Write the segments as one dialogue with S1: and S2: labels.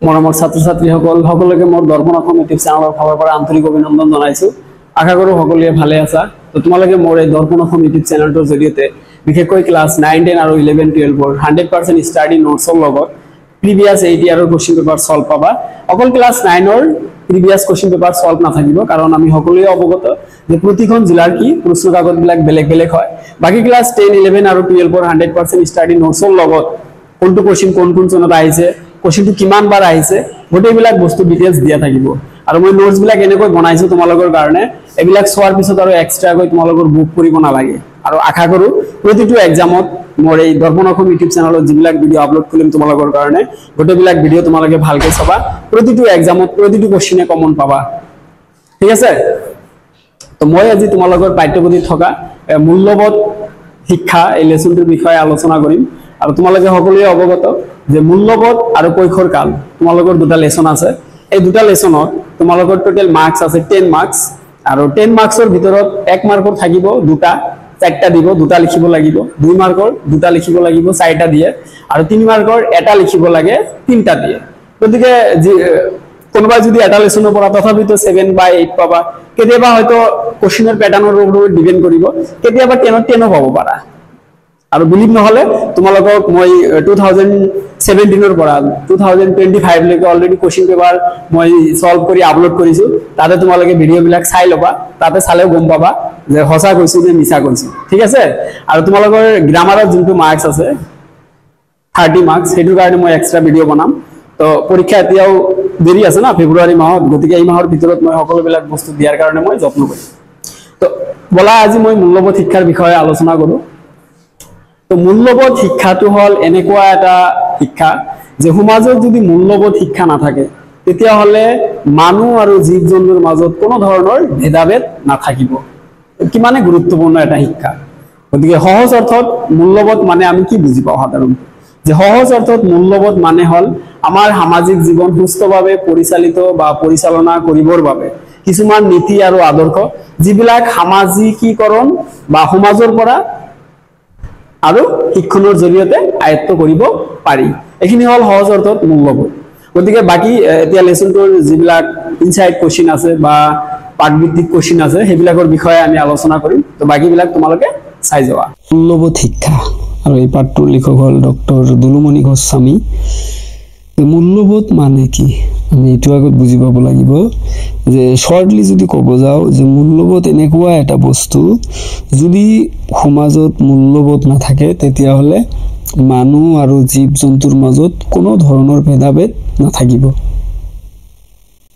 S1: মৰমৰ ছাত্ৰ ছাত্ৰীসকল সকলোকে মোৰ দৰ্পণ অসম ইউটিউব চেনেলৰ ফালৰ পৰা আন্তৰিক অভিনন্দন জনাইছো। আশা কৰোঁ সকলোৱে ভালে আছা। তো তোমালোকে মোৰ এই দৰ্পণ অসম ইউটিউব চেনেলটোৰ জৰিয়তে বিশেষকৈ ক্লাছ 9, 10 আৰু 11, 12ৰ 100% ষ্টাডি নোটছৰ লগত প্ৰিভিয়াছ 8 ইয়াৰৰ কুৱেশ্যন পেপাৰ চল্ভ পাবা। অকল ক্লাছ 9ৰ প্ৰিভিয়াছ কুৱেশ্যন পেপাৰ চল্ভ নাথাকিব, কাৰণ আমি সকলোৱে অৱগত যে প্ৰতিখন জিলাৰ কি প্ৰশ্ন কাকতবিলাক বেলেগ বেলেগ হয়। বাকী ক্লাছ 10, 11 আৰু 12ৰ 100% ষ্টাডি নোটছৰ লগত কোনটো কুৱেশ্যন কোন কোন চনত আহিছে, কুৱেশ্যনটো কিমান বাৰ আহিছে, গোটেইবিলাক বস্তু ডিটেইলছ দিয়া থাকিব। আৰু মই নোটছবিলাক এনেকৈ বনাইছোঁ তোমালোকৰ কাৰণে, এইবিলাক চোৱাৰ পিছত আৰু এক্সট্ৰাকৈ তোমালোকৰ বুক কৰিব নালাগে। আৰু আশা কৰোঁ প্ৰতিটো এক্সামত মোৰ এই দৰ্পণ অসম ইউটিউব চেনেলত যিবিলাক ভিডিঅ' আপলোড কৰিম তোমালোকৰ কাৰণে, গোটেইবিলাক ভিডিঅ' তোমালোকে ভালকৈ চাবা, প্ৰতিটো এক্সামত প্ৰতিটো কুৱেশ্যনে কমন পাবা, ঠিক আছে? তো মই আজি তোমালোকৰ পাঠ্যপুথিত থকা মূল্যবোধ শিক্ষা এই লেচনটোৰ বিষয়ে আলোচনা কৰিম। আৰু তোমালোকে সকলোৱে অৱগত যে মূল্যবোধ আৰু কৈশোৰ কাল তোমালোকৰ দুটা লেচন আছে। এই দুটা লেচনত তোমালোকৰ টোটেল মাৰ্কছ আছে 10 মাৰ্কছ, আৰু 10 মাৰ্কছৰ ভিতৰত 1 মাৰ্কৰ থাকিব দুটা, চাৰিটা দিব, দুটা লিখিব লাগিব। 2 মাৰ্কৰ দুটা লিখিব লাগিব, চাৰিটা দিয়ে। আৰু 3 মাৰ্কৰ এটা লিখিব লাগে, তিনিটা দিয়ে। গতিকে কোনোবাই যদি এটা লেচনৰ পৰা তথাপিতো 7 বা 8 পাবা। কেতিয়াবা হয়তো কুৱেশ্যনৰ পেটাৰ্ণৰ ওপৰত ডিপেণ্ড কৰিব, কেতিয়াবা 10ত 10ও পাব পাৰা। আৰু বিলিভ নহ'লে তোমালোকক মই 2017ৰ পৰা 2025লৈকে অলৰেডি কুৱেশ্যন পেপাৰ মই চল্ভ কৰি আপলোড কৰিছোঁ। তাতে তোমালোকে ভিডিঅ'বিলাক চাই ল'বা, তাতে চালেও গম পাবা যে সঁচা কৈছোঁ নে মিছা কৈছোঁ, ঠিক আছে? আৰু তোমালোকৰ গ্ৰামাৰত যোনটো মাৰ্কছ আছে 30 মাৰ্কছ, সেইটোৰ কাৰণে মই এক্সট্ৰা ভিডিঅ' বনাম। তো পৰীক্ষা এতিয়াও দেৰি আছে না, ফেব্ৰুৱাৰী মাহত, গতিকে এই মাহৰ ভিতৰত মই সকলোবিলাক বস্তু দিয়াৰ কাৰণে মই যত্ন কৰিম। তো ব'লা আজি মই মূল্যবোধ শিক্ষাৰ বিষয়ে আলোচনা কৰোঁ। তো মূল্যবোধ শিক্ষাটো হ'ল এনেকুৱা এটা শিক্ষা যে সমাজত যদি মূল্যবোধ শিক্ষা নাথাকে তেতিয়াহ'লে মানুহ আৰু জীৱ জন্তুৰ মাজত কোনো ধৰণৰ ভেদাভেদ নাথাকিব। কিমানে গুৰুত্বপূৰ্ণ এটা শিক্ষা। গতিকে সহজ অৰ্থত মূল্যবোধ মানে আমি কি বুজি পাওঁ সাধাৰণতে, যে সহজ অৰ্থত মূল্যবোধ মানে হ'ল আমাৰ সামাজিক জীৱন সুস্থভাৱে পৰিচালিত বা পৰিচালনা কৰিবৰ বাবে কিছুমান নীতি আৰু আদৰ্শ, যিবিলাক সামাজিকীকৰণ বা সমাজৰ পৰা আৰু শিক্ষণৰ জৰিয়তে আয়ত্ব কৰিব পাৰি। এইখিনি হ'ল সহজ অৰ্থত মূল্যবোধ। গতিকে বাকী এতিয়া লেচনটোৰ যিবিলাক ইনচাইড কুৱেশ্যন আছে বা পাঠভিত্তিক কুৱেশ্যন আছে সেইবিলাকৰ বিষয়ে আমি আলোচনা কৰিম। তো বাকীবিলাক তোমালোকে চাই যোৱা।
S2: মূল্যবোধ শিক্ষা আৰু এই পাঠটোৰ লিখক হ'ল ডক্টৰ দুলুমণি গোস্বামী। মূল্যবোধ মানে কি আমি এইটো আগত বুজি পাব লাগিব। যে শ্বৰ্টলি যদি ক'ব যাওঁ যে মূল্যবোধ এনেকুৱা এটা বস্তু, যদি সমাজত মূল্যবোধ নাথাকে তেতিয়াহ'লে মানুহ আৰু জীৱ জন্তুৰ মাজত কোনো ধৰণৰ ভেদাভেদ নাথাকিব।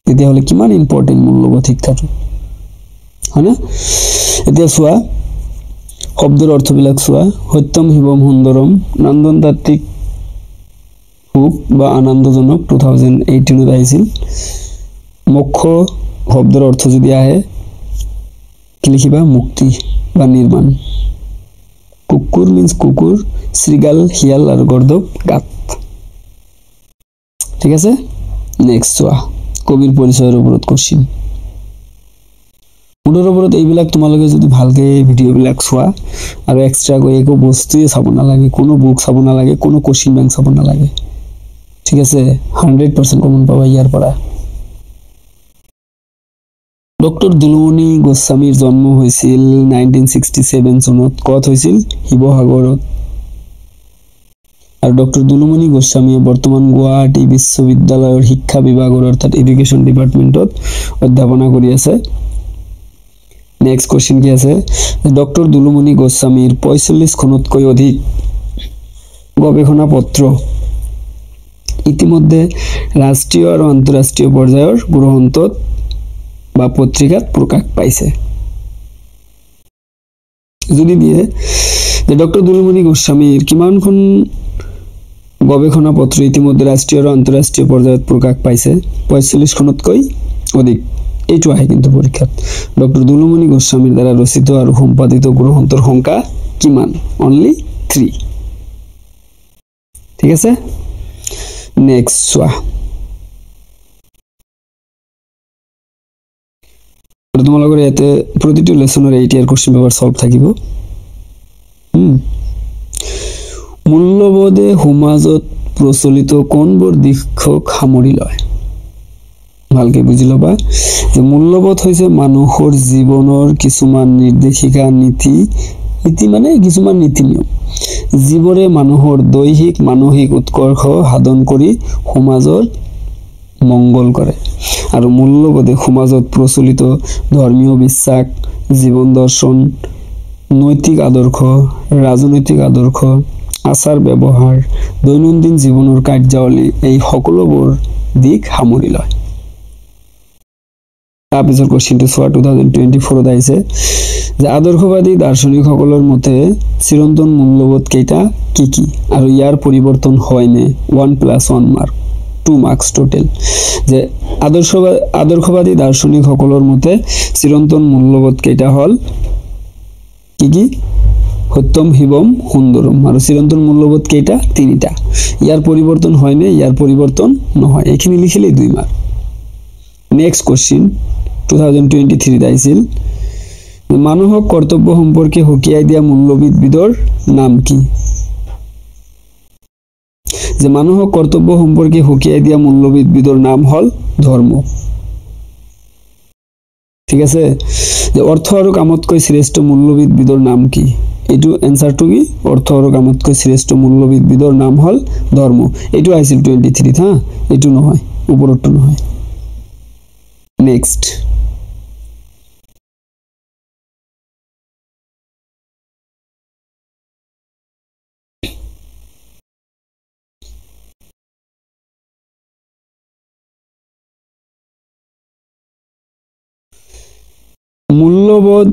S2: তেতিয়াহ'লে কিমান ইম্পৰ্টেণ্ট মূল্যবোধ শিক্ষাটো, হয়নে? এতিয়া চোৱা, শব্দৰ অৰ্থবিলাক চোৱা। সত্যম শিৱম সুন্দৰম, নন্দন তাত্ত্বিক সুখ বা আনন্দজনক 2018ত আহিছিল। মোক্ষ শব্দৰ অৰ্থ যদি আহে কি লিখিবা? মুক্তি বা নিৰ্মাণ। কুকুৰ মিনছ কুকুৰ, শৃগাল শিয়াল আৰু গৰ্দভ গাত, ঠিক আছে? নেক্সট চোৱা, কবিৰ পৰিচয়ৰ ওপৰত কুৱেশ্যন। মুঠৰ ওপৰত এইবিলাক তোমালোকে যদি ভালকে ভিডিঅ'বিলাক চোৱা আৰু এক্সট্ৰাকৈ একো বস্তুৱে চাব নালাগে, কোনো বুক চাব নালাগে, কোনো কুৱেশ্যন বেংক চাব নালাগে, ঠিক আছে? 100% কমন পাবা ইয়াৰ পৰা। ডক্টৰ দুলুমণি গোস্বামীৰ জন্ম হৈছিল 1967 চনত। ক'ত হৈছিল? শিৱসাগৰত। আৰু ডক্টৰ দুলুমণি গোস্বামীয়ে বৰ্তমান গুৱাহাটী বিশ্ববিদ্যালয়ৰ শিক্ষা বিভাগৰ অৰ্থাৎ এডুকেশ্যন ডিপাৰ্টমেণ্টত অধ্যাপনা কৰি আছে। নেক্সট কুৱেশ্যন কি আছে? ডক্টৰ দুলুমণি গোস্বামীৰ 45খনতকৈ অধিক গৱেষণা পত্ৰ ইতিমধ্যে ৰাষ্ট্ৰীয় আৰু আন্তঃৰাষ্ট্ৰীয় পৰ্যায়ৰ গ্ৰন্থত বা পত্ৰিকাত প্ৰকাশ পাইছে। যদি দিয়ে যে ডক্টৰ দুলুমণি গোস্বামীৰ কিমানখন গৱেষণা পত্ৰ ইতিমধ্যে ৰাষ্ট্ৰীয় আৰু আন্তঃৰাষ্ট্ৰীয় পৰ্যায়ত প্ৰকাশ পাইছে? 45খনতকৈ অধিক। এইটো আহে কিন্তু পৰীক্ষাত। ডক্টৰ দুলুমণি গোস্বামীৰ দ্বাৰা ৰচিত আৰু সম্পাদিত গ্ৰন্থৰ সংখ্যা কিমান? অনলি 3, ঠিক আছে? নেক্সট চোৱা, তোমালোকৰ ইয়াতে প্ৰতিটো লেচনৰ 8 ইয়াৰ কুৱেশ্যন পেপাৰ চল্ভ থাকিব। মূল্যবোধে সমাজত প্ৰচলিত কোনবোৰ দিশক সামৰি লয়? ভালকে বুজি ল'বা যে মূল্যবোধ হৈছে মানুহৰ জীৱনৰ কিছুমান নিৰ্দেশিকা, নীতি, নীতি মানে কিছুমান নীতি নিয়ম, যিবোৰে মানুহৰ দৈহিক মানসিক উৎকৰ্ষ সাধন কৰি সমাজৰ মংগল কৰে। আৰু মূল্যবোধে সমাজত প্ৰচলিত ধৰ্মীয় বিশ্বাস, জীৱন দৰ্শন, নৈতিক আদৰ্শ, ৰাজনৈতিক আদৰ্শ, আচাৰ ব্যৱহাৰ, দৈনন্দিন জীৱনৰ কাৰ্যাৱলী, এই সকলোবোৰ দিশ সামৰি লয়। তাৰপিছত কুৱেশ্যনটো চোৱা, 2024ত আহিছে যে আদৰ্শবাদী দাৰ্শনিকসকলৰ মতে চিৰন্তন মূল্যবোধ কেইটা কি কি আৰু ইয়াৰ পৰিৱৰ্তন হয়নে? 1+1 মাৰ্ক, 2 মাৰ্কছ টোটেল। যে আদৰ্শবাদী দাৰ্শনিকসকলৰ মতে চিৰন্তন মূল্যবোধ কেইটা হ'ল কি কি? সত্যম, শিৱম, সুন্দৰম। আৰু চিৰন্তন মূল্যবোধ কেইটা? তিনিটা। ইয়াৰ পৰিৱৰ্তন হয়নে? ইয়াৰ পৰিৱৰ্তন নহয়। এইখিনি লিখিলেই 2 মাৰ্ক। নেক্সট কুৱেশ্যন 2023ত আহিছিল, মানুহক কৰ্তব্য সম্পৰ্কে সকীয়াই দিয়া মূল্যবিধৰ নাম কি? যে মানুহক কৰ্তব্য সম্পৰ্কে সকীয়াই দিয়া মূল্যবিধৰ নাম হ'ল ধৰ্ম। ঠিক আছে। যে অৰ্থ আৰু কামতকৈ শ্ৰেষ্ঠ মূল্যবিধৰ নাম কি? এইটো এনচাৰটো কি? অৰ্থ আৰু কামতকৈ শ্ৰেষ্ঠ মূল্যবিধৰ নাম হ'ল ধৰ্ম। এইটো আহিছিল 23ত, হা, এইটো নহয়, ওপৰতটো নহয়। নেক্সট, মূল্যবোধ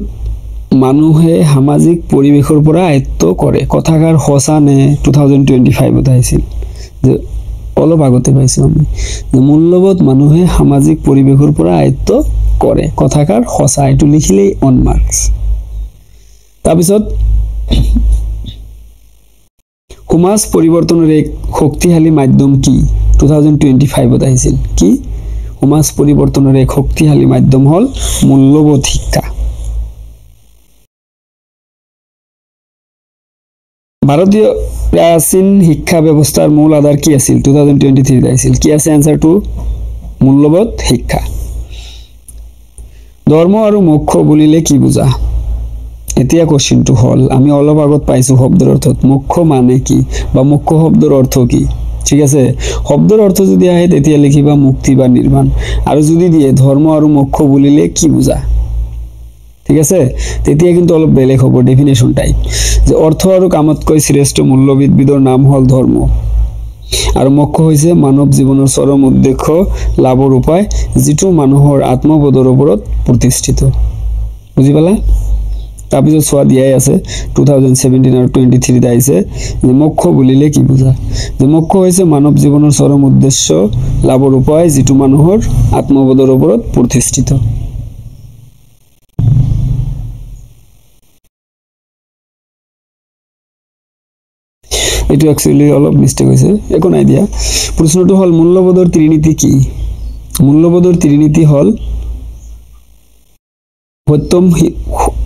S2: মানুহে সামাজিক পৰিৱেশৰ পৰা আয়ত্ব কৰে, কথাষাৰ সঁচা নে? 2025ত আহিছিল, যে অলপ আগতে পাইছোঁ আমি যে মূল্যবোধ মানুহে সামাজিক পৰিৱেশৰ পৰা আয়ত্ব কৰে, কথাষাৰ সঁচা। এইটো লিখিলেই 1 মাৰ্কছ। তাৰপিছত সমাজ পৰিৱৰ্তনৰ এক শক্তিশালী মাধ্যম কি? 2025ত আহিছিল কি? সমাজ পৰিৱৰ্তনৰ এক শক্তিশালী মাধ্যম হ'ল মূল্যবোধ শিক্ষা। ভাৰতীয় প্ৰাচীন শিক্ষা ব্যৱস্থাৰ মূল আধাৰ কি আছিল? 2023ত আহিছিল, কি আছে এনচাৰটো? মূল্যবোধ শিক্ষা। ধৰ্ম আৰু মোক্ষ বুলিলে কি বুজা? এতিয়া কুৱেশ্যনটো হ'ল, আমি অলপ আগত পাইছো শব্দৰ অৰ্থত মোক্ষ মানে কি বা মোক্ষ শব্দৰ অৰ্থ কি। ঠিক আছে, শব্দৰ অৰ্থ যদি আহে তেতিয়া লিখিবা মুক্তি বা নিৰ্বাণ, আৰু যদি দিয়ে ধৰ্ম আৰু মোক্ষ বুলিলে কি বুজা, ঠিক আছে, তেতিয়া কিন্তু অলপ বেলেগ হ'ব ডেফিনেশ্যন টাইপ। যে অৰ্থ আৰু কামতকৈ শ্ৰেষ্ঠ মূল্যবিধৰ নাম হ'ল ধৰ্ম, আৰু মোক্ষ হৈছে মানৱ জীৱনৰ চৰম উদ্দেশ্য লাভৰ উপায়, যিটো মানুহৰ আত্মবোধৰ ওপৰত প্ৰতিষ্ঠিত। বুজি পালা? তাৰপিছত চোৱা দিয়াই আছে 2017 আৰু 23ত আহিছে যে মোক্ষ বুলিলে কি বুজা? যে মোক্ষ হৈছে মানৱ জীৱনৰ চৰম উদ্দেশ্য লাভৰ উপায়, যিটো মানুহৰ আত্মবোধৰ ওপৰত প্ৰতিষ্ঠিত। এইটো একচুৱেলি অলপ মিষ্টেক হৈছে, একো নাই দিয়া। প্ৰশ্নটো হ'ল মূল্যবোধৰ ত্ৰিনীতি কি? মূল্যবোধৰ ত্ৰিনীতি হ'ল সত্যম,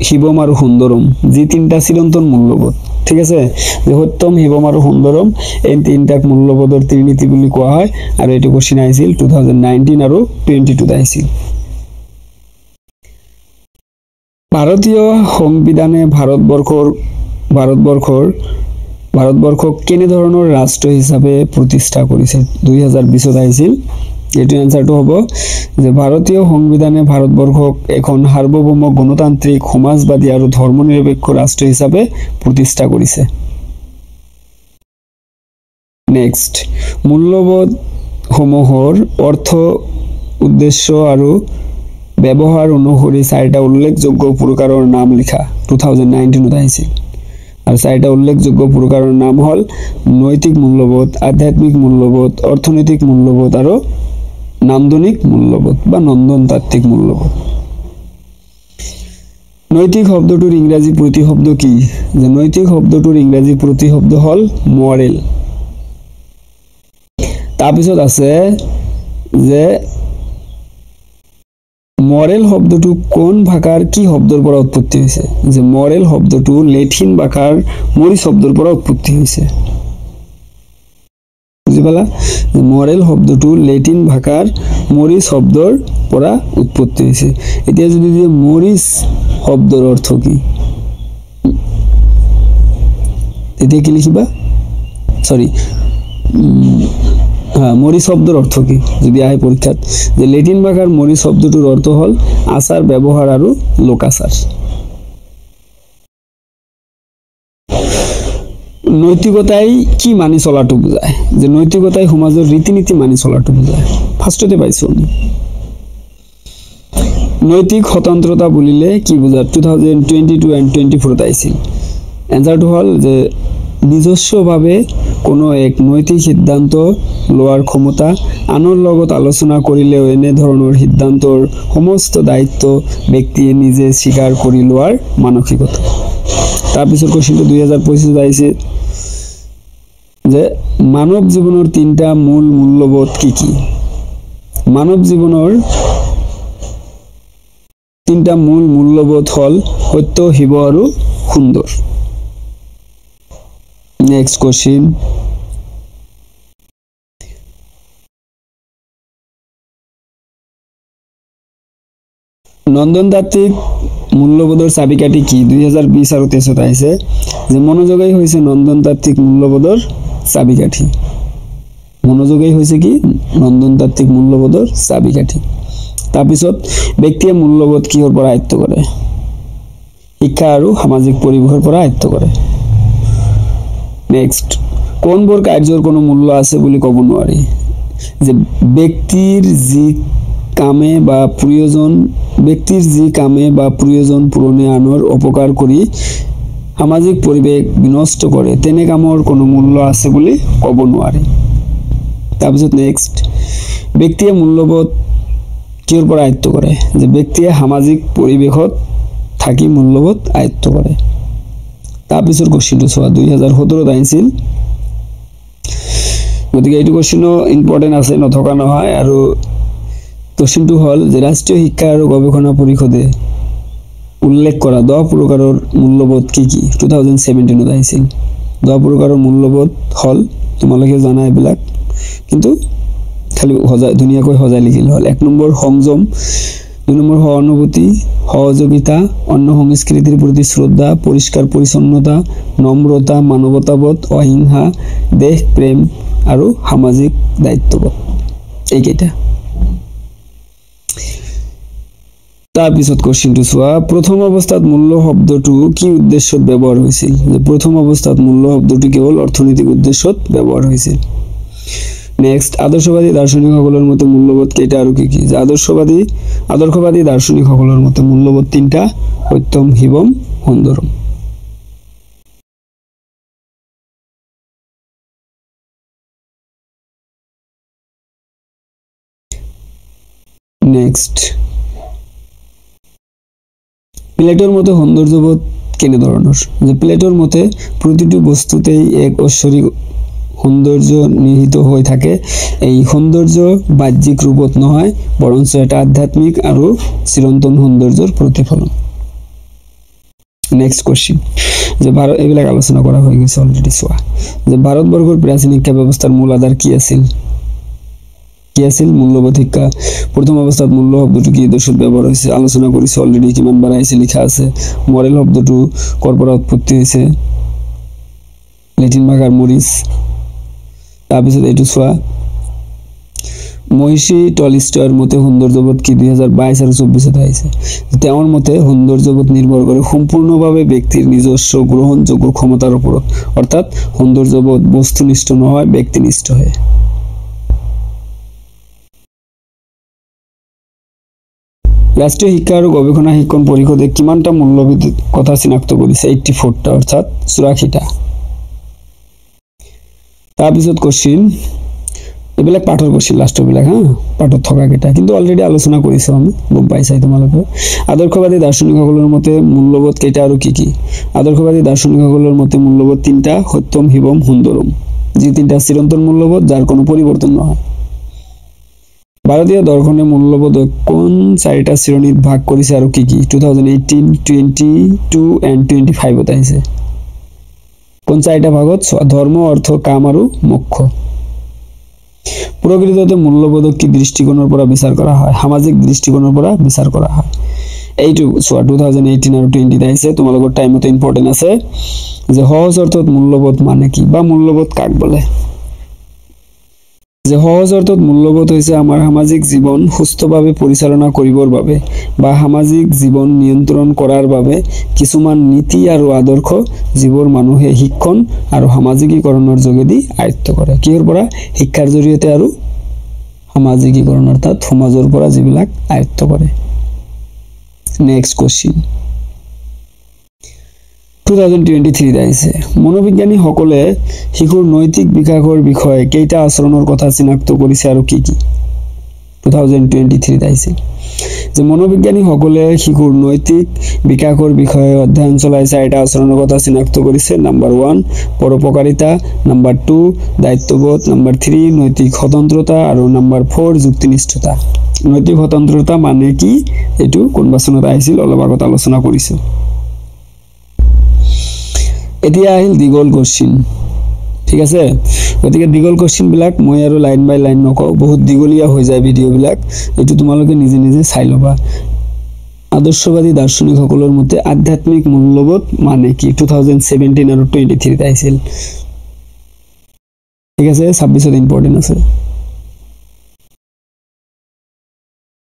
S2: শিৱম আৰু সুন্দৰম, যি তিনিটা চিৰন্তন মূল্যবোধ। ঠিক আছে, যে সত্যম, শিৱম আৰু সুন্দৰম এই তিনিটাক মূল্যবোধৰ ত্ৰিনীতি বুলি কোৱা হয়। আৰু এইটো কুৱেশ্যন আহিছিল 2019 আৰু 22ত আহিছিল। ভাৰতীয় সংবিধানে ভাৰতবৰ্ষক কেনেধৰণৰ ৰাষ্ট্ৰ হিচাপে প্ৰতিষ্ঠা কৰিছে? 2020ত আহিছিল। এইটো এনচাৰটো হ'ব যে ভাৰতীয় সংবিধানে ভাৰতবৰ্ষক এখন সাৰ্বভৌম গণতান্ত্ৰিক, সমাজবাদী আৰু ধৰ্মনিৰপেক্ষ ৰাষ্ট্ৰ হিচাপে প্ৰতিষ্ঠা কৰিছে। নেক্সট, মূল্যবোধসমূহৰ অৰ্থ, উদ্দেশ্য আৰু ব্যৱহাৰ অনুসৰি চাৰিটা উল্লেখযোগ্য প্ৰকাৰৰ নাম লিখা। 2019ত আহিছিল। আৰু চাৰিটা উল্লেখযোগ্য প্ৰকাৰৰ নাম হ'ল নৈতিক মূল্যবোধ, আধ্যাত্মিক মূল্যবোধ, অৰ্থনৈতিক মূল্যবোধ আৰু নান্দনিক মূল্যবোধ বা নন্দনতাত্ত্বিক মূল্যবোধ। নৈতিক শব্দটোৰ ইংৰাজী প্ৰতিশব্দ কি? যে নৈতিক শব্দটোৰ ইংৰাজী প্ৰতিশব্দ হ'ল মৰেল। তাৰপিছত আছে যে মৰেল শব্দটো কোন ভাষাৰ কি শব্দৰ পৰা উৎপত্তি হৈছে? যে মৰেল শব্দটো লেটিন ভাষাৰ মৰি শব্দৰ পৰা উৎপত্তি হৈছে। বুজি পালা? মৰেল শব্দটো লেটিন ভাষাৰ মৰিচ শব্দৰ পৰা উৎপত্তি হৈছে। এতিয়া যদি দিয়ে মৰিচ শব্দৰ অৰ্থ কি, তেতিয়া কি লিখিবা? সৰি, হ্যাঁ, মৰিচ শব্দৰ অৰ্থ কি যদি আহে পৰীক্ষাত, যে লেটিন ভাষাৰ মৰিচ শব্দটোৰ অৰ্থ হ'ল আচাৰ ব্যৱহাৰ আৰু লোকাচাৰ। নৈতিকতাই কি মানি চলাটো বুজায়? যে নৈতিকতাই সমাজৰ ৰীতি নীতি মানি চলাটো বুজায়। ফাৰ্ষ্টতে পাইছো আমি। নৈতিক স্বতন্ত্ৰতা বুলিলে কি বুজায়? 2022 এণ্ড 24 আহিছিল। এনচাৰটো হ'ল যে নিজস্বভাৱে কোনো এক নৈতিক সিদ্ধান্ত লোৱাৰ ক্ষমতা, আনৰ লগত আলোচনা কৰিলেও এনেধৰণৰ সিদ্ধান্তৰ সমস্ত দায়িত্ব ব্যক্তিয়ে নিজে স্বীকাৰ কৰি লোৱাৰ মানসিকতা। তাৰপিছত কুৱেশ্যনটো 2025 আহিছে যে মানৱ জীৱনৰ তিনিটা মূল মূল্যবোধ কি কি? মানৱ জীৱনৰ তিনিটা মূল মূল্যবোধ হ'ল সত্য, শিৱ আৰু সুন্দৰ। নেক্সট কোশ্চিন, নন্দনতাত্ত্বিক মূল্যবোধৰ চাবিকাঠি কি? 2020 আৰু 23 আহিছে যে মনোযোগেই হৈছে নন্দনতাত্ত্বিক মূল্যবোধৰ চাবিকাঠি। মনোযোগেই হৈছে কি? নন্দনতাত্ত্বিক মূল্যবোধৰ চাবিকাঠি। তাৰপিছত ব্যক্তিয়ে মূল্যবোধ কিহৰ পৰা আয়ত্ব কৰে? শিক্ষা আৰু সামাজিক পৰিৱেশৰ পৰা আয়ত্ব কৰে। নেক্সট, কোনবোৰ কাৰ্যৰ কোনো মূল্য আছে বুলি ক'ব নোৱাৰি? যে ব্যক্তিৰ যি কামে বা প্ৰয়োজন, ব্যক্তিৰ যি কামে বা প্ৰয়োজন পূৰণে আনৰ অপকাৰ কৰি সামাজিক পৰিৱেশ বিনষ্ট কৰে, তেনে কামৰ কোনো মূল্য আছে বুলি ক'ব নোৱাৰি। তাৰপিছত নেক্সট, ব্যক্তিয়ে মূল্যবোধ কিহৰ পৰা আয়ত্ব কৰে? যে ব্যক্তিয়ে সামাজিক পৰিৱেশত থাকি মূল্যবোধ আয়ত্ব কৰে। তাৰপিছত কুৱেশ্যনটো চোৱা, 2017 আহিছিল। গতিকে এইটো কুৱেশ্যনো ইম্পৰ্টেণ্ট আছে, নথকা নহয়। আৰু কুৱেশ্যনটো হ'ল যে ৰাষ্ট্ৰীয় শিক্ষা আৰু গৱেষণা পৰিষদে উল্লেখ কৰা 10 প্ৰকাৰৰ মূল্যবোধ কি কি? 2017 আহিছিল। 10 প্ৰকাৰৰ মূল্যবোধ হ'ল, তোমালোকে জানা এইবিলাক, কিন্তু খালি সজাই ধুনীয়াকৈ সজাই লিখিলে হ'ল। 1 নম্বৰ সংযম, 2 নম্বৰ সহানুভূতি, সহযোগিতা, অন্য সংস্কৃতিৰ প্ৰতি শ্ৰদ্ধা, পৰিষ্কাৰ পৰিচ্ছন্নতা, নম্ৰতা, মানৱতাবোধ, অহিংসা, দেশ প্ৰেম আৰু সামাজিক দায়িত্ববোধ, এইকেইটা। তাৰপিছত কুৱেশ্যনটো চোৱা, প্ৰথম অৱস্থাত মূল্য শব্দটো কি উদ্দেশ্যত ব্যৱহাৰ হৈছিল? যে প্ৰথম অৱস্থাত মূল্য শব্দটো কেৱল অৰ্থনৈতিক উদ্দেশ্যত ব্যৱহাৰ হৈছিল। নেক্সট, আদৰ্শবাদী দাৰ্শনিকসকলৰ মতে মূল্যবোধ কেইটা আৰু কি কি? যে আদৰ্শবাদী দাৰ্শনিকসকলৰ মতে মূল্যবোধ তিনিটা, সত্যম, শিৱম, সুন্দৰম। নেক্সট, প্লেটোৰ মতে সৌন্দৰ্যবোধ কেনেধৰণৰ? যে প্লেটোৰ মতে প্ৰতিটো বস্তুতেই এক ঐশ্বৰিক সৌন্দৰ্য নিহিত হৈ থাকে। এই সৌন্দৰ্য বাহ্যিক ৰূপত নহয়, বৰঞ্চ এটা আধ্যাত্মিক আৰু চিৰন্তন সৌন্দৰ্যৰ প্ৰতিফলন। নেক্সট কোশ্চিন, যে ভাৰত, এইবিলাক আলোচনা কৰা হৈ গৈছে অলৰেডি। চোৱা যে ভাৰতবৰ্ষৰ প্ৰাচীন শিক্ষা ব্যৱস্থাৰ মূল আধাৰ কি আছিল? কি আছিল? মূল্যবোধ শিক্ষা। প্ৰথম অৱস্থাত মূল্য শব্দটো কি উদ্দেশ্যত ব্যৱহাৰ হৈছে? আলোচনা কৰিছে অলৰেডি, কিমান বাৰ আহিছে লিখা আছে। মৰেল শব্দটো ক'ৰ পৰা উৎপত্তি হৈছে? লেটিন ভাষাৰ মৰিচ। তাৰপিছত এইটো চোৱা, মহিষী টলষ্টয়ৰ মতে সৌন্দৰ্যবোধ কি? 2022 আৰু 24 আহিছে। তেওঁৰ মতে সৌন্দৰ্যবোধ নিৰ্ভৰ কৰে সম্পূৰ্ণভাৱে ব্যক্তিৰ নিজস্ব গ্ৰহণযোগ্য ক্ষমতাৰ ওপৰত, অৰ্থাৎ সৌন্দৰ্যবোধ বস্তুনিষ্ঠ নহয়, ব্যক্তিনিষ্ঠহে। ৰাষ্ট্ৰীয় শিক্ষা আৰু গৱেষণা শিক্ষণ পৰিষদে কিমানটা মূল্যবোধ কথা চিনাক্ত কৰিছে? 84টা, অৰ্থাৎ 84টা। তাৰপিছত কোশ্চিন, এইবিলাক পাঠৰ কোশ্চিন, লাষ্টৰবিলাক, হা, পাঠত থকাকেইটা কিন্তু অলৰেডি আলোচনা কৰিছোঁ আমি, গম পাইছাই তোমালোকে। আদৰ্শবাদী দাৰ্শনিকসকলৰ মতে মূল্যবোধ কেইটা আৰু কি কি? আদৰ্শবাদী দাৰ্শনিকসকলৰ মতে মূল্যবোধ তিনিটা, সত্যম, শিৱম, সুন্দৰম, যি তিনিটা চিৰন্তন মূল্যবোধ যাৰ কোনো পৰিৱৰ্তন নহয়। ভাৰতীয় দৰ্শনে মূল্যবোধ কোন চাৰিটা শ্ৰেণীত ভাগ কৰিছে আৰু কি কি? 2018, 22 এণ্ড 25 আহিছে। কোন চাৰিটা ভাগত? ধৰ্ম, অৰ্থ, কাম আৰু মোক্ষ। প্ৰকৃততে মূল্যবোধক কি দৃষ্টিকোণৰ পৰা বিচাৰ কৰা হয়? সামাজিক দৃষ্টিকোণৰ পৰা বিচাৰ কৰা হয়। এইটো চোৱা 2018 আৰু 20 আহিছে, তোমালোকৰ টাইমতে ইম্পৰ্টেণ্ট আছে যে সহজ অৰ্থত মূল্যবোধ মানে কি বা মূল্যবোধ কাক বোলে। যে সহজ অৰ্থত মূল্যবোধ হৈছে আমাৰ সামাজিক জীৱন সুস্থভাৱে পৰিচালনা কৰিবৰ বাবে বা সামাজিক জীৱন নিয়ন্ত্ৰণ কৰাৰ বাবে কিছুমান নীতি আৰু আদৰ্শ যিবোৰ মানুহে শিক্ষণ আৰু সামাজিকীকৰণৰ যোগেদি আয়ত্ব কৰে। কিহৰ পৰা? শিক্ষাৰ জৰিয়তে আৰু সামাজিকীকৰণ অৰ্থাৎ সমাজৰ পৰা যিবিলাক আয়ত্ব কৰে। নেক্সট কুৱেশ্যন 2023 আহিছে, মনোবিজ্ঞানীসকলে শিশুৰ নৈতিক বিকাশৰ বিষয়ে কেইটা আচৰণৰ কথা চিনাক্ত কৰিছে আৰু কি কি? 2023 আহিছে যে মনোবিজ্ঞানীসকলে শিশুৰ নৈতিক বিকাশৰ বিষয়ে অধ্যয়ন চলাই চাৰিটা আচৰণৰ কথা চিনাক্ত কৰিছে। নাম্বাৰ 1 পৰোপকাৰিতা, নাম্বাৰ 2 দায়িত্ববোধ, নাম্বাৰ 3 নৈতিক স্বতন্ত্ৰতা আৰু নাম্বাৰ 4 যুক্তিনিষ্ঠতা। নৈতিক স্বতন্ত্ৰতা মানে কি এইটো কোনোবা চনত আহিছিল, অলপ আগত আলোচনা কৰিছোঁ। এতিয়া আহিল দীঘল কুৱেশ্যন, ঠিক আছে? গতিকে দীঘল কুৱেশ্যনবিলাক মই আৰু লাইন বাই লাইন নকওঁ, বহুত দীঘলীয়া হৈ যায় ভিডিঅ'বিলাক, এইটো তোমালোকে নিজে নিজে চাই ল'বা। আদৰ্শবাদী দাৰ্শনিকসকলৰ মতে আধ্যাত্মিক মূল্যবোধ মানে কি? 2017 আৰু 23 আহিছিল, ঠিক আছে? 26ত ইম্পৰ্টেণ্ট আছে,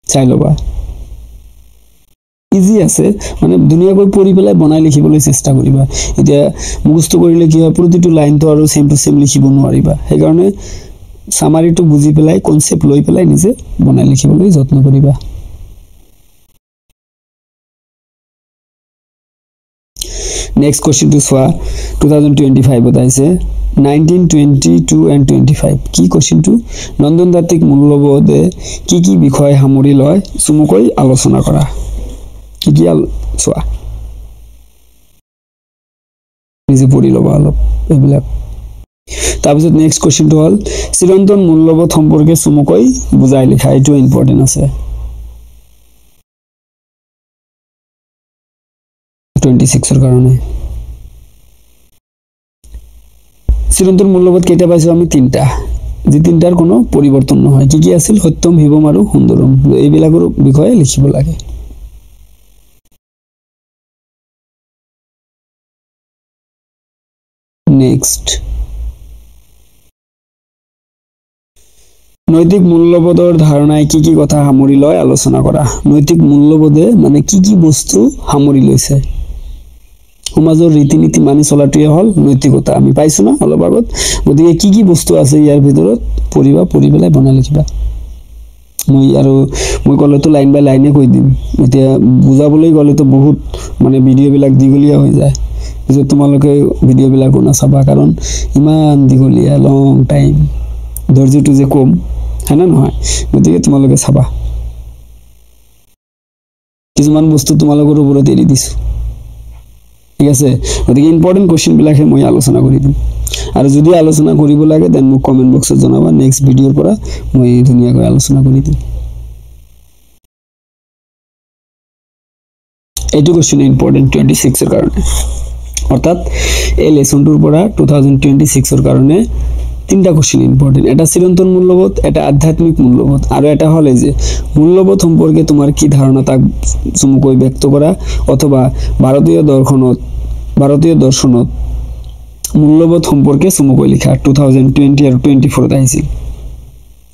S2: চাই ল'বা। ইজি আছে, মানে ধুনীয়াকৈ পঢ়ি পেলাই বনাই লিখিবলৈ চেষ্টা কৰিবা। এতিয়া মুখস্থ কৰিলে কি হয়, প্ৰতিটো লাইনটো আৰু ছেম টু ছেম লিখিব নোৱাৰিবা, সেইকাৰণে চামাৰিটো বুজি পেলাই কনচেপ্ট লৈ পেলাই নিজে বনাই লিখিবলৈ যত্ন কৰিবা। নেক্সট কুৱেশ্যনটো চোৱা, 2025 আহিছে, 19, 22 and 25। কি কুৱেশ্যনটো? নন্দনতাত্ত্বিক মূল্যবোধে কি কি বিষয় সামৰি লয় চমুকৈ আলোচনা কৰা। কি কি চোৱা, নিজে পঢ়ি ল'বা অলপ এইবিলাক। তাৰপিছত নেক্সট কুৱেশ্যনটো হ'ল চিৰন্তন মূল্যবোধ সম্পৰ্কে চমুকৈ বুজাই লিখা, এইটো ইম্পৰ্টেণ্ট আছে 26ৰ কাৰণে। চিৰন্তন মূল্যবোধ কেইটা পাইছো আমি? তিনিটা, যি তিনিটাৰ কোনো পৰিৱৰ্তন নহয়। কি কি আছিল? সত্যম, শিৱম আৰু সুন্দৰম। এইবিলাকৰ বিষয়ে লিখিব লাগে। নেক্সট, নৈতিক মূল্যবোধৰ ধাৰণাই কি কি কথা সামৰি লয় আলোচনা কৰা। নৈতিক মূল্যবোধে মানে কি কি বস্তু সামৰি লৈছে? সমাজৰ ৰীতি নীতি মানি চলাটোৱে হ'ল নৈতিকতা, আমি পাইছো না অলপ আগত। গতিকে কি কি বস্তু আছে ইয়াৰ ভিতৰত পঢ়িবা, পঢ়ি পেলাই বনাই লিখিবা। মই ক'লেতো লাইন বাই লাইনে কৈ দিম, এতিয়া বুজাবলৈ গ'লেতো বহুত মানে ভিডিঅ'বিলাক দীঘলীয়া হৈ যায়, পিছত তোমালোকে ভিডিঅ'বিলাকো নাচাবা, কাৰণ ইমান দীঘলীয়া লং টাইম, ধৈৰ্যটো যে কম হয় না নহয়, গতিকে তোমালোকে চাবা। কিছুমান বস্তু তোমালোকৰ ওপৰত এৰি দিছোঁ, ঠিক আছে? গতিকে ইম্পৰ্টেণ্ট কুৱেশ্যনবিলাকহে মই আলোচনা কৰি দিম, আৰু যদি আলোচনা কৰিব লাগে দেন মোক কমেণ্ট বক্সত জনাবা, নেক্সট ভিডিঅ'ৰ পৰা মই ধুনীয়াকৈ আলোচনা কৰি দিম। এইটো কুৱেশ্যন ইম্পৰ্টেণ্ট 26ৰ কাৰণে, অৰ্থাৎ এই লেচনটোৰ পৰা 2026ৰ কাৰণে তিনিটা কুৱেশ্যন ইম্পৰ্টেণ্ট। এটা চিৰন্তন মূল্যবোধ, এটা আধ্যাত্মিক মূল্যবোধ, আৰু এটা হ'ল এই যে মূল্যবোধ সম্পৰ্কে তোমাৰ কি ধাৰণা তাক চমুকৈ ব্যক্ত কৰা, অথবা ভাৰতীয় দৰ্শনত মূল্যবোধ সম্পৰ্কে চমুকৈ লিখা। 2020 আৰু 24 আহিছিল।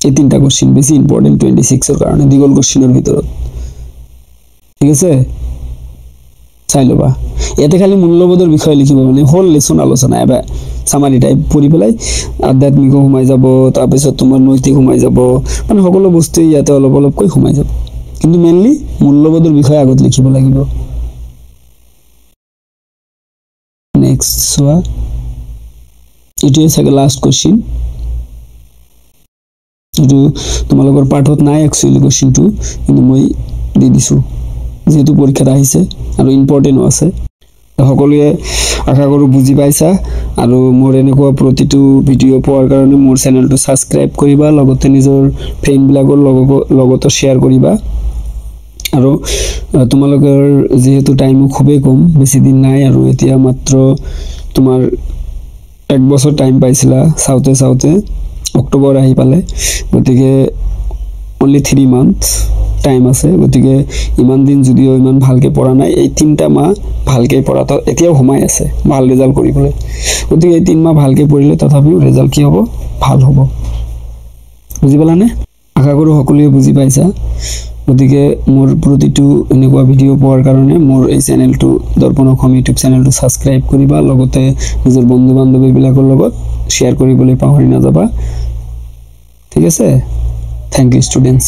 S2: এই তিনিটা কুৱেশ্যন বেছি ইম্পৰ্টেণ্ট 26ৰ কাৰণে, দীঘল কুৱেশ্যনৰ ভিতৰত, ঠিক আছে? চাই ল'বা। ইয়াতে খালি মূল্যবোধৰ বিষয়ে লিখিব, মানে হোল লেচন আলোচনা, এবাৰ চামাৰি টাইপ পঢ়ি পেলাই আধ্যাত্মিকো সোমাই যাব, তাৰপিছত তোমাৰ নৈতিক সোমাই যাব, মানে সকলো বস্তুৱে ইয়াতে অলপ অলপকৈ সোমাই যাব, কিন্তু মেইনলি মূল্যবোধৰ বিষয়ে আগত লিখিব লাগিব। নেক্সট চোৱা, এইটোৱে চাগে লাষ্ট কুৱেশ্যন, এইটো তোমালোকৰ পাঠত নাই একচুৱেলি কুৱেশ্যনটো, কিন্তু মই দি দিছোঁ যিহেতু পৰীক্ষাত আহিছে আৰু ইম্পৰ্টেণ্টো আছে। সকলোৱে আশা কৰোঁ বুজি পাইছা, আৰু মোৰ এনেকুৱা প্ৰতিটো ভিডিঅ' পোৱাৰ কাৰণে মোৰ চেনেলটো ছাবস্ক্ৰাইব কৰিবা, লগতে নিজৰ ফ্ৰেণ্ডবিলাকৰ লগতো শ্বেয়াৰ কৰিবা। আৰু তোমালোকৰ যিহেতু টাইমো খুবেই কম, বেছি দিন নাই আৰু, এতিয়া মাত্ৰ তোমাৰ 1 বছৰ টাইম পাইছিলা চাওঁতে চাওঁতে অক্টোবৰ আহি পালে, গতিকে অনলি 3 মান্থ টাইম আছে। গতিকে ইমান দিন যদিও ইমান ভালকৈ পঢ়া নাই, এই 3টা মাহ ভালকৈ পঢ়াটো এতিয়াও সোমাই আছে ভাল ৰিজাল্ট কৰিবলৈ। গতিকে এই 3 মাহ ভালকৈ পঢ়িলে তথাপিও ৰিজাল্ট কি হ'ব? ভাল হ'ব। বুজি পালানে? আশা কৰোঁ সকলোৱে বুজি পাইছা। গতিকে মোৰ প্ৰতিটো এনেকুৱা ভিডিঅ' পোৱাৰ কাৰণে মোৰ এই চেনেলটো দৰ্পণ অসম ইউটিউব চেনেলটো ছাবস্ক্ৰাইব কৰিবা, লগতে নিজৰ বন্ধু বান্ধৱীবিলাকৰ লগত শ্বেয়াৰ কৰিবলৈ পাহৰি নাযাবা। ঠিক আছে, thank U students.